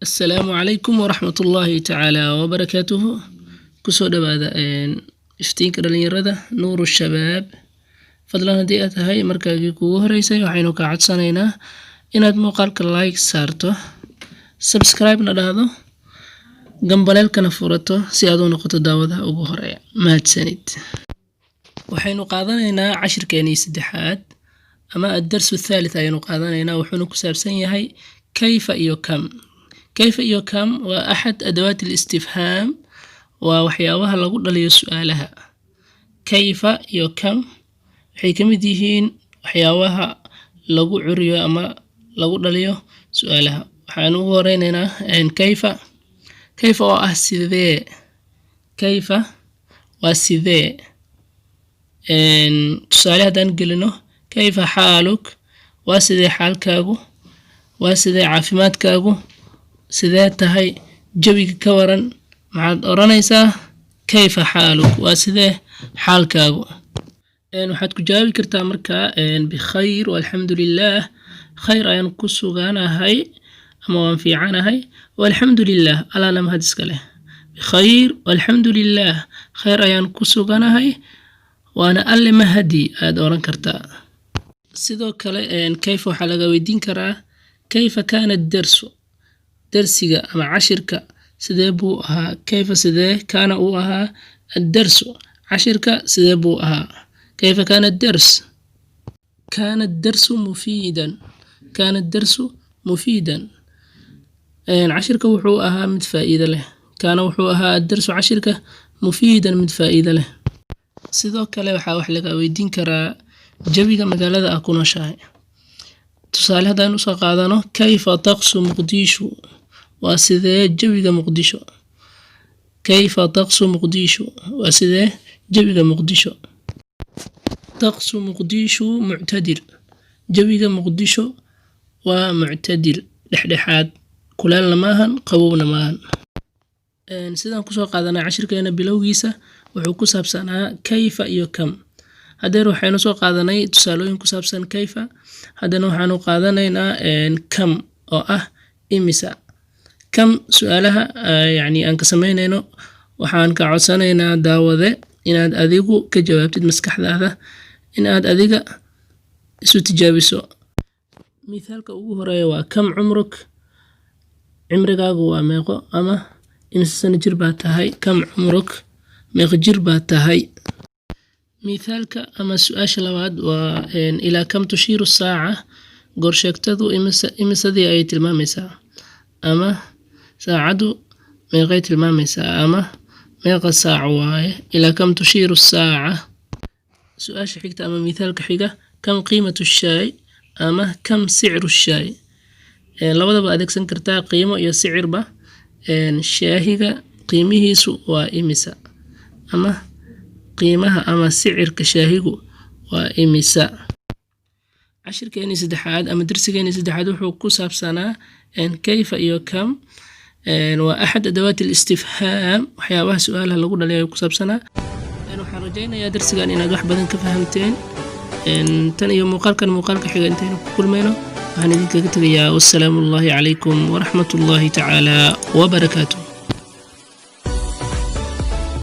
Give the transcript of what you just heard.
Asalaamu calaykum waraxmatullaahi tacaala wabarakaatuhu. Kusoo dhawaada Iftiinka Dhalinyarada, Nuuru Shabaab. Fadlan, haddii aad tahay markaagii kugu horeysay, waxaynu kaa codsanaynaa inaad muuqaalka like saarto, subscribe-na dhahdo, gambaleelkana furato si aad u noqoto daawadaha ugu horeeya. Mahadsanid. Waxaynu qaadanaynaa cashirkeenii saddexaad ama الدرس الثالث ayaynu qaadanaynaa. Wuxuuna ku saabsan yahay كيف iyo كم. كيف iyo كم waa أحد أدوات الاستفهام, waa waxyaabaha lagu dhaliyo su-aalaha. كيف iyo كم waxay ka mid yihiin waxyaabaha lagu curiyo ama lagu dhaliyo su-aalaha. Waxaan ugu horeyneynaa كيف. كيف oo ah sidee. كيف waa sidee. Tusaale haddaan gelino: كيف حالك? Waa sidee xaalkaagu? Waa sidee caafimaadkaagu? Sidee tahay? Jawiga ka waran? Maxaad odhanaysaa? كيف حالك, waa sidee xaalkaagu? Waxaad ku jawaabi kartaa markaa: بخير والحمد لله, khayr ayaan ku suganahay ama waan fiicanahay, والحمد لله, Allahna mahad iska leh. بخير والحمد لله, khayr ayaan ku suganahay waana Alle mahadi, ayaad oran kartaa. Sidoo kale كيف waxaa laga weydiin karaa: كيف كان الدرس? Darsiga ama cashirka sidee buu ahaa? كيف sidee, كان uu ahaa, الدرس cashirka sidee buu ahaa? كيف كان الدرس? كان الدرس مفيدا. كان الدرس مفيدا, cashirka wuxuu ahaa mid faa'iido leh. كان wuxuu ahaa, الدرس cashirka, مفيدا mid faa'iido leh. Sidoo kale waxaa wax laga weydiin karaa jawiga magaalada ah ku nooshahay. Tusaale haddaan usoo qaadano: كيف طقس مقديشو? Waa sidee jawiga Muqdisho? كيف طقس مقديشو? Waa sidee jawiga Muqdisho? طقس مقديشو معتدل, jawiga Muqdisho waa معتدل, dhexdhexaad, kuleelna maahan, qabowna maahan. Sidaan kusoo qaadanay cashirkeena bilowgiisa, wuxuu ku saabsanaa كيف iyo كم. Hadeer waxaynu soo qaadanay tusaalooyin ku saabsan كيف. Haddana waxaanu qaadanaynaa كم oo ah imisa. كم su-aalaha yacni aan ka sameynayno, waxaan ka codsanaynaa, daawade, inaad adigu ka jawaabtid maskaxdaada, in aad adiga isu tijaabiso. Mithaalka ugu horeeya waa: كم عمرك? Cimrigaagu waa meeqo ama imise sano jir baa tahay? كم عمرك? Meeqo jir baa tahay? Mithaalka ama su-aasha labaad waa: إلى كم تشير الساعة? Goorsheegtadu imisadii ayay tilmaamaysaa ama saacaddu meeqay tilmaamaysaa ama meeqa saac waaye? إلى كم تشير الساعة? Su-aasha xigta ama mithaalka xiga: كم قيمة الشاي? Ama كم سعر الشاي? Labadaba adeegsan kartaa, qiimo iyo sicirba. Shaahiga qiimihiisu waa imisa ama qiimaha ama sicirka shaahigu waa imisa? Cashirkeenii saddexaad ama darsigeenii saddexaad wuxuu ku saabsanaa كيف iyo كم, waa أحد أدوات الاستفهام, waxyaabaha su-aalaha lagu dhaliya ayuu ku saabsanaa. Waxaan rajaynayaa darsigan inaad wax badan ka fahamteen. Tan iyo muuqaalkan muuqaalka xiga intaynu ku kulmayno, waxaan idinkaga tegayaa: wasalaamu ullaahi calaykum waraxmat ullaahi tacaala wabarakaatuh.